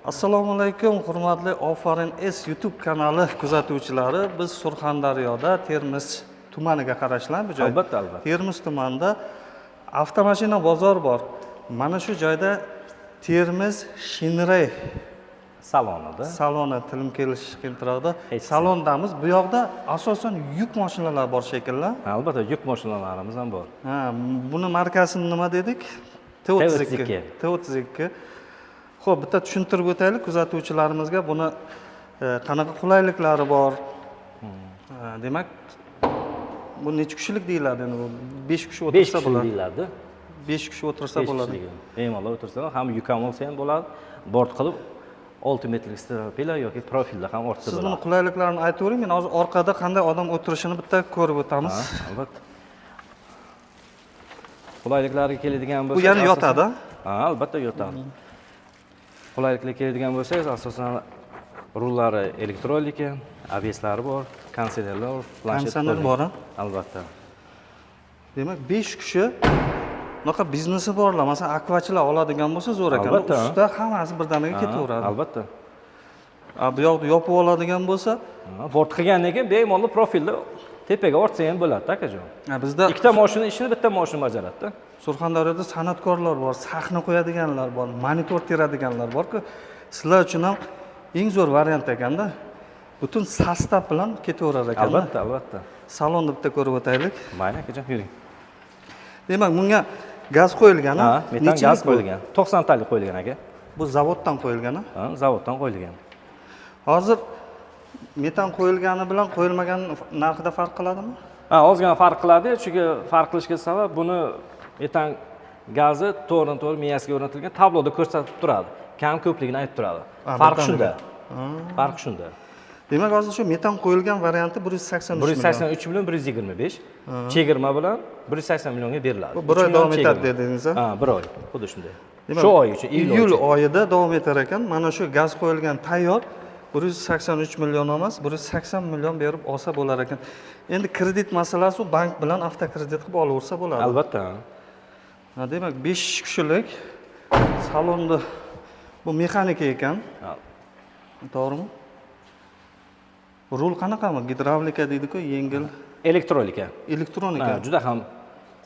Assalomu alaykum, hurmatli Ofarin S YouTube kanali kuzatuvchilari. Biz Surxondaryoda, Termiz tumaniga qarashli bu joy. Albatta, albatta. Termiz tumanida avtomashina bozor bor. Mana shu joyda Termiz Shinray salonida. Saloni, tilim kelishi qiyinroqda. Hech. Salondamiz. Bu yoqda asosan yuk mashinalar bor shekilli. Ha, albatta, yuk mashinalarimiz ham bor. Ha, buni markasini nima dedik? T32. T32. T32. Xo'p, bitta tushuntirib o'taylik kuzatuvchilarimizga buni qanaqa qulayliklari bor. Demak, bu necha kishilik deyiladi endi bu? 5 kishi 5 o'tirsa kishilik bo'ladi. Deyiladi. 5 kishi o'tirsa 5 bo'ladi. Kishilik. Bemalol o'tirsa ham, yuk ham olsa ham bo'ladi. Bort qilib 6 metrlik стропила yoki profilda ham ortsa Siz buni bo'ladi. Qulayliklarini aytavering, men hozir orqada qanday odam o'tirishini bitta ko'rib o'tamiz. Ha, albatta. Qulayliklarga keladigan bo'lsak, Bu yana yotadi? Ha, albatta yotadi. Qulayliklarga keladigan bo'lsak, asosan rullari elektronika, ABSlari bor, konditsionerlar bor, planshet Konditsioner qo'yilgan. Bor, a? Albatta. Demak, 5 kishi, bunaqa biznesi borlar, masalan, akvachilar oladigan bo'lsa, zo'r ekan. Albatta. Usta hammasi birdaniga Ha, ketaveradi. albatta. A, bu yoqda yopib oladigan bo'lsa, Ha, bort qilgandan keyin bemalol profilni tepaga ortsa ham bo'ladi, akajon. Ha, bizda Ikkita mashina ishini bitta mashina bajaradi-da. Surxondaryoda san'atkorlar bor, sahna qo'yadiganlar bor, monitor teradiganlar borku. Sizlar uchun ham eng zo'r variant ekanda. Butun состав bilan ketaverar ekan. Albatta, albatta. Salonni bitta ko'rib o'taylik. Mayli, akajon, yuring. Demak, bunga gaz qo'yilgan, Ha, metan Nechilik gaz bu? Qo'yilgan. 90 talik qo'yilgan, aka. Bu zavoddan qo'yilgan, a? Ha, zavoddan qo'yilgan. Hozir metan qo'yilgani bilan qo'yilmagan narxida farq qiladimi? Ha, ozgina farq qiladi, chunki farq qilishga sabab buni metan gazi to'g'ridan to'g'ri miyasiga o'rnatilgan tabloda ko'rsatib turadi. Kam ko'pligini aytib turadi. Ha, Farq birdaniga. shunda. Farq shunda. Demak, hozir shu metan qo'yilgan varianti 183 million. 183 million 125 chegirma bilan 180 millionga beriladi. Bu bir oy 3 million davom etadi chegirma. Dedingiz, a? Ha, bir oy. Xuddi shunday. Demak, Shu oy uchun, iyul iyul oyi uchun. Oyida davom etar ekan. Mana shu gaz qo'yilgan tayyor 183 million emas, 180 million berib olsa bo'lar ekan. Endi kredit masalasi, u bank bilan avtokredit qilib olaversa bo'ladi. Albatta. Ha, demak, 5 kishilik salonda bu mexanika ekan, Ha. To'g'rimi? Rul qanaqami? Gidravlika deydi-ku, yengil. Elektronika. Elektronika. Ha, juda ham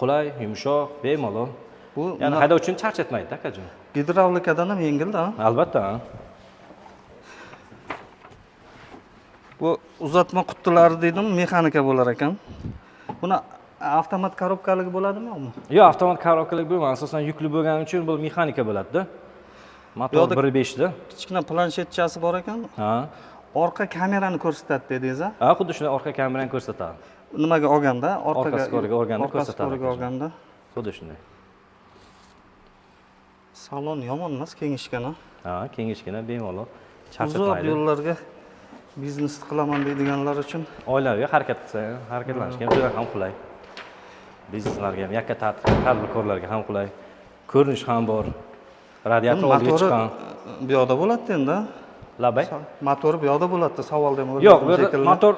qulay, yumshoq, bemalol. Bu Ya'ni haydovchini charchatmaydi, akajon. Gidravlikadan ham yengil-da. Albatta. Bu uzatma qutilari deydimi, mexanika bo'lar ekan. Buni avtomat korobkaligi bo'ladimi, yo'qmi? Yo'q, avtomat korobkalik bo'lmaydi. Asosan yukli bo'lgani uchun bu mexanika bo'ladi-da. Motor Yoqda- 1.5 da. Kichkina planshetchasi bor ekan. Ha. Orqa kamerani ko'rsatadi dedingiz, a? Ha, xuddi shunday orqa kamerani ko'rsatadi. Nimaga olganda? Orqaga Orqa скор iga olganda orqa ko'rsatadi скор iga akajon. Olganda. Xuddi shunday. Salon yomon emas, kengishgina. Ha, kengishgina, bemalol Uzoq charchatmaydi. Yo'llarga biznes qilaman deydiganlar uchun. Oilaviy harakat qilsa, harakatlanishga ham juda ham qulay. Bizneslarga ham, yakka tadbirkorlarga ham qulay. Ko'rinish ham bor. Radiator Buni oldiga motori chiqqan. Bu yoqda bo'ladi endi, a? Labay. Motori bu yoqda bo'ladi, savolda ham Yo'q, bu yerda shekilli. Motor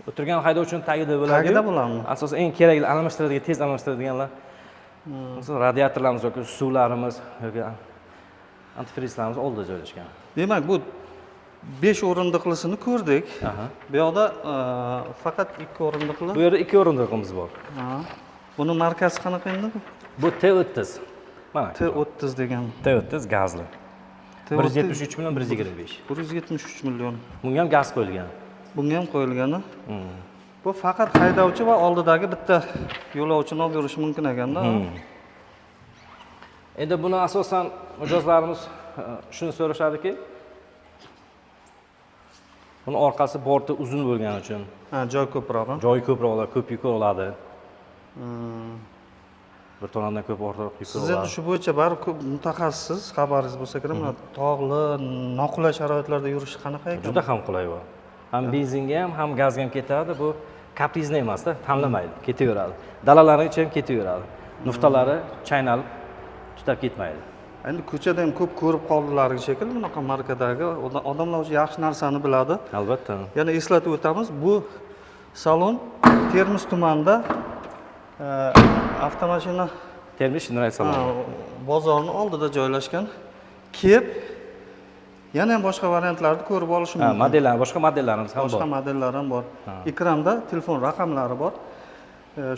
o'tirgan haydovchini tagida bo'ladi. Tagida bo'ladimi? Asosan eng kerakli almashtiradigan, tez almashtiradiganlar. Masalan, radiatorlarimiz yoki suvlarimiz yoki antifrizlarimiz oldida joylashgan. Demak, bu 5 o'rindiqlisini ko'rdik. Aha. Bu yoqda faqat 2 o'rindiqli. Bu yerda ikki o'rindiqimiz bor. Ha. Buni markasi qanaqa endi? Bu T30. Mana. T30 degan. T30 gazli. T30. 173 million 125. 173 million. Bunga ham gaz qo'yilgan. Bunga ham qo'yilgan. Bu faqat haydovchi va oldidagi bitta yo'lovchini olib yurishi mumkin ekanda. Endi buni asosan mijozlarimiz shuni so'rashadiki, buni orqasi borti uzun bo'lgani uchun Ha, joy ko'proq, ha? Joyi ko'proq oladi, ko'p yuk oladi. Bir tonnadan ko'p ortiq yuk Siz endi oladi. Shu bo'yicha baribir ko'p mutaxassissiz, xabaringiz bo'lsa kerak, mana tog'li, noqulay sharoitlarda yurish qanaqa ekan? Juda ham qulay bu. Ham benzinga ham, ham gazga ham ketadi. Bu капризный emasda, tanlamaydi, ketaveradi. Dalalarning ichi ham ketaveradi. Luftalari chaynalib tutab ketmaydi. Endi ko'chada ham ko'p ko'rib qoldilar shekilli bunaqa markadagi odamlar уже yaxshi narsani biladi. Albatta. Yana eslatib o'tamiz, bu salon Termiz tumanida avtomashina Termiz Shinray saloni. Bozorni oldida joylashgan. Kelib, yana ham boshqa variantlarni ko'rib olish mumkin. Modellar, boshqa modellarimiz ham Boshqa bor. Modellar ham bor. Ekranda telefon raqamlari bor.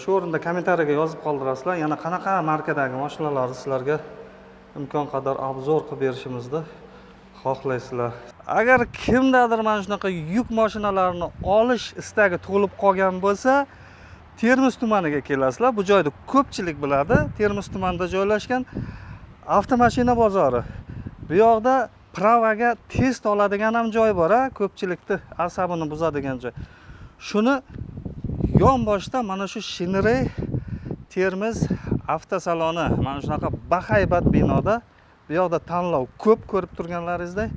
Shu o'rinda kommentariyaga yozib qoldirasizlar, yana qanaqa markadagi mashinalarni sizlarga imkon qadar обзор qilib berishimizni xohlaysizlar. Agar kimdadir mana shunaqa yuk mashinalarini olish istagi tug'ilib qolgan bo'lsa, Termiz tumaniga kelasizlar. Bu joyda ko'pchilik biladi, Termiz tumanida joylashgan avtomashina bozori. Bu yoqda права ga test oladigan ham joy bor, a, ko'pchilikni asabini buzadigan joy. Shuni yonboshida mana shu Shineray Termiz avtosaloni, mana shunaqa bahaybat binoda. Bu yoqda tanlov ko'p, ko'rib turganlaringizdek,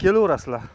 kelaverasizlar.